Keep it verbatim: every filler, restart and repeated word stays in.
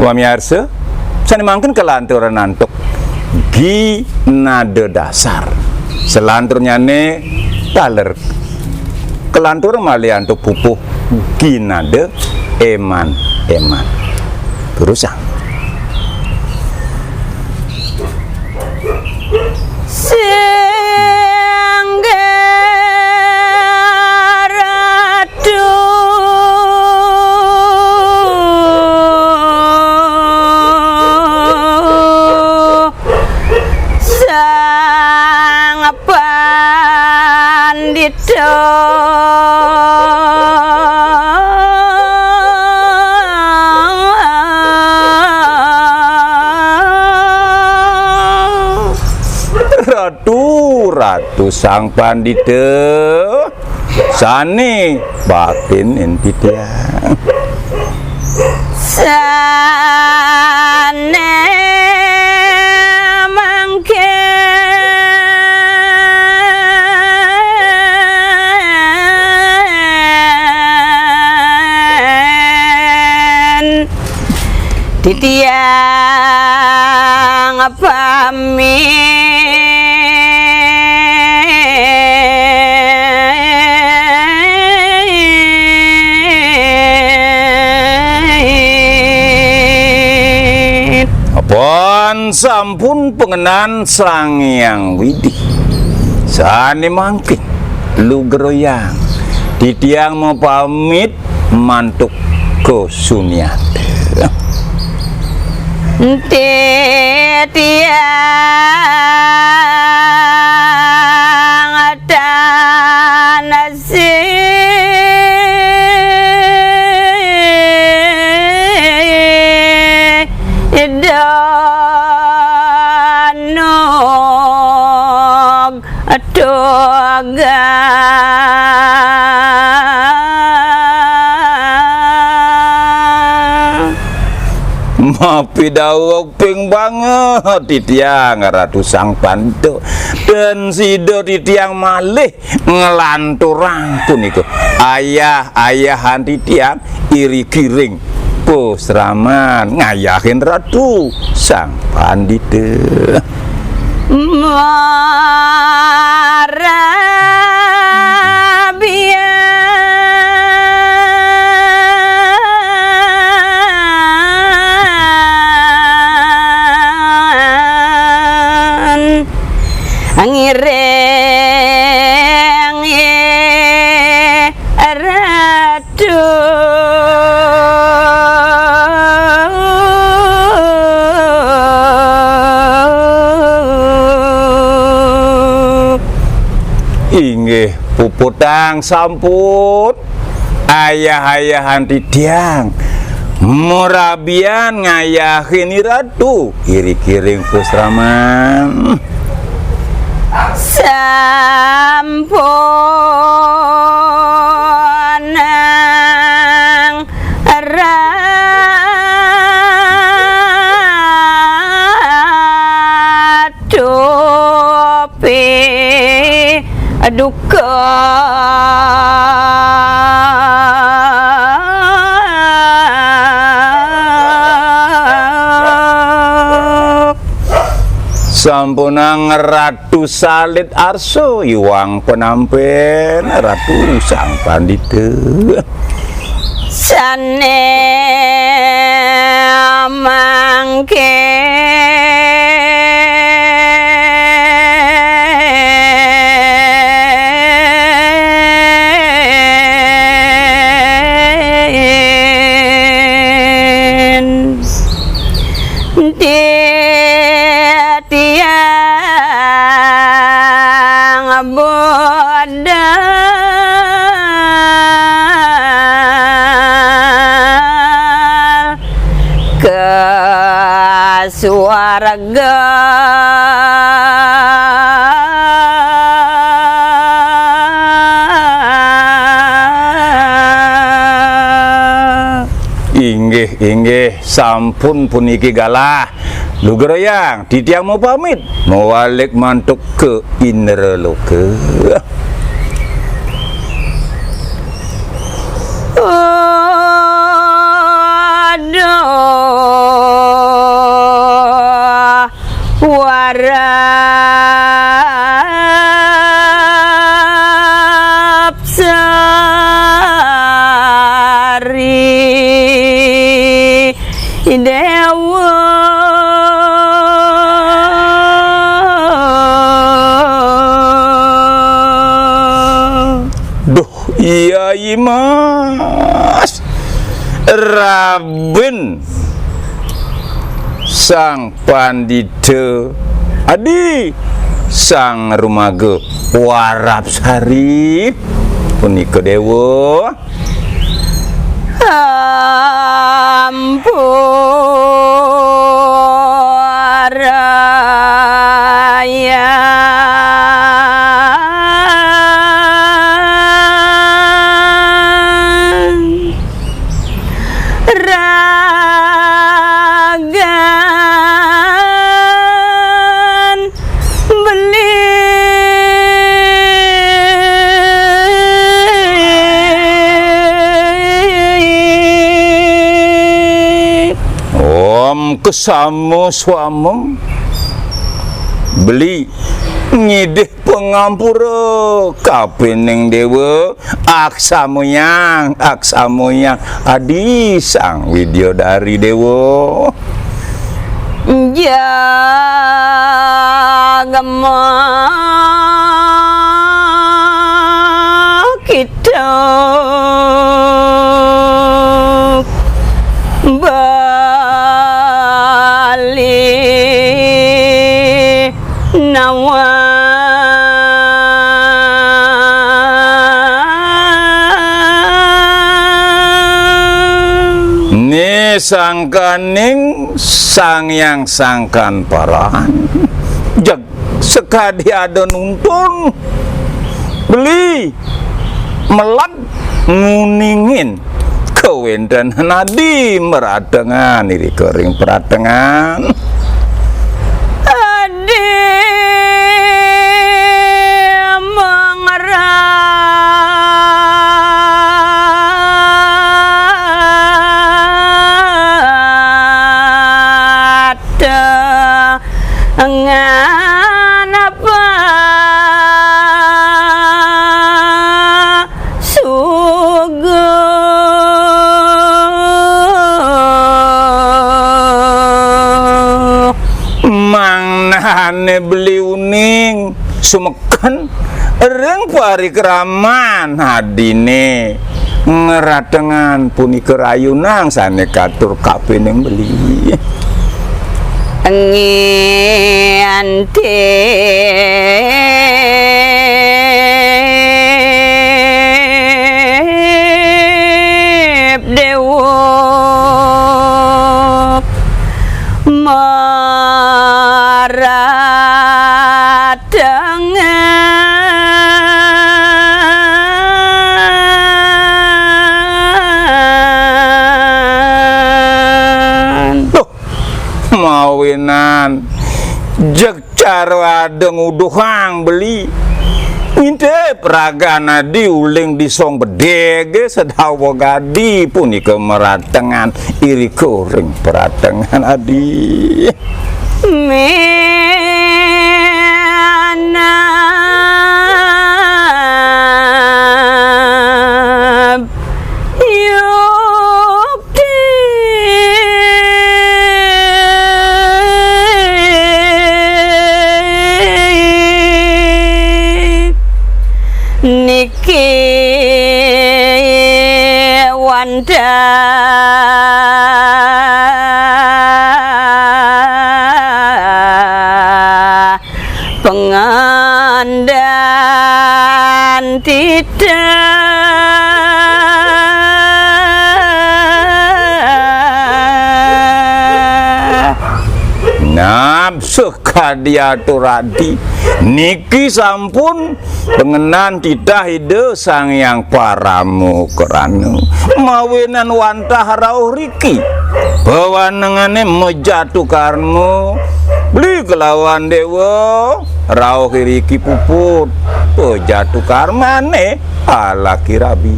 Pamiarsa, sané mangkin kalanturan antuk ginada dasar. Salanturnyane taler kalanturan malih antuk pupuh ginada eman-eman. Durusang. Singgih Ratu Sang Pandita. Ratu, Ratu Sang Pandita, sane baktin ing titiang. Sane mangkin titiang pamit. Apan sampun pangenan Sang Hyang Widi. Sane mangkin lugrayang titiang mapamit mantuk kasunyata. Titiang tan sida nug tugas. Mapidaweg ping banget titiang Ratu Sang Pandita. Dan sida titiang malih nglanturang punika. Ayah-ayahan titiang iri-kiring pasraman ngayahin Ratu Sang Pandita. Marabian ngiring Ratu. Inggih puputang sampun. Ayah-ayahan titiang marabian ngayahin Ratu iri-kiring pasraman. Sampunang Ratu piduka. Sampunang Ratu salit arsa iwang panampen Ratu Sang Pandita. Sane mangkin titiang budal ka suarga. Inggih, inggih, sampun puniki galah. Lugrayang, titiang mapamit, mawalik mantuk ka Indraloka. Aduh. Arap Sari Dewa. Duh, iya, Mas. Raben Sang Pandita, adi Sang Rumaga Warapsari punika, Dewa. Ampuraya. Ragan beli. Om kesama swamem beli ngidih pangampura kapining Dewa. Aksamayang, aksamayang, adi Sang Widyadari Dewa. Jagma kita Bali. Nawa. Ni sangkaning Sang Hyang Sangkan Parahan, jeg sakadi ada nuntun beli meled nguningin kawentenan adi meratengan irika ring peratengan. Adi meratengan apa suguh. Mangnane beli uning sumeken ring parikraman adine ngeratengan punika rayunan sane katur kapining beli. Ngintip Dewa meratengan. Duh, mawinan jeg cara ada nguduhang beli. Ngintip ragan adi uling di song bedege sedawa gadi punika meratengan irika ring peratengan adi. Menab yuk niki wanda pengandan titah. Nabsuh kadi atur adi, niki sampun pengenan titah Ida Sang Hyang Parama Krana. Mawinan wantah rauh riki, pawanengane majatu karma. Beli kelawan Dewa, rauh iriki puput pajatu karmane alaki rabi.